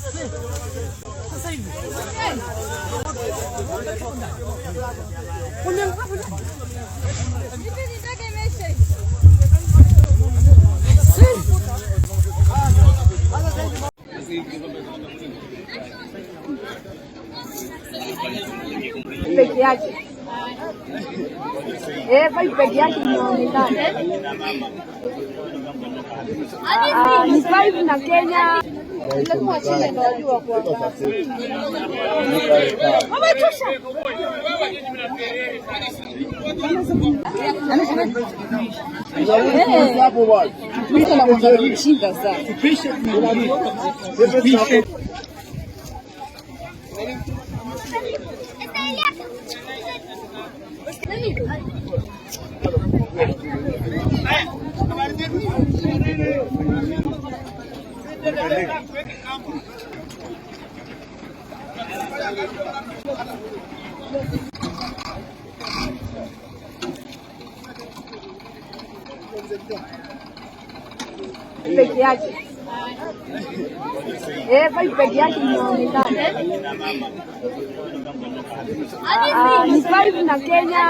Sasa hivi. Peke yake. Eh, five peke yake inaonekana. Ah, ni five na Kenya. Lazima washinde ndio wajua kwa. Mama tosha. Mimi sana. Peke yake. Eh, five peke yake inaonekana. Ah, ni five na Kenya.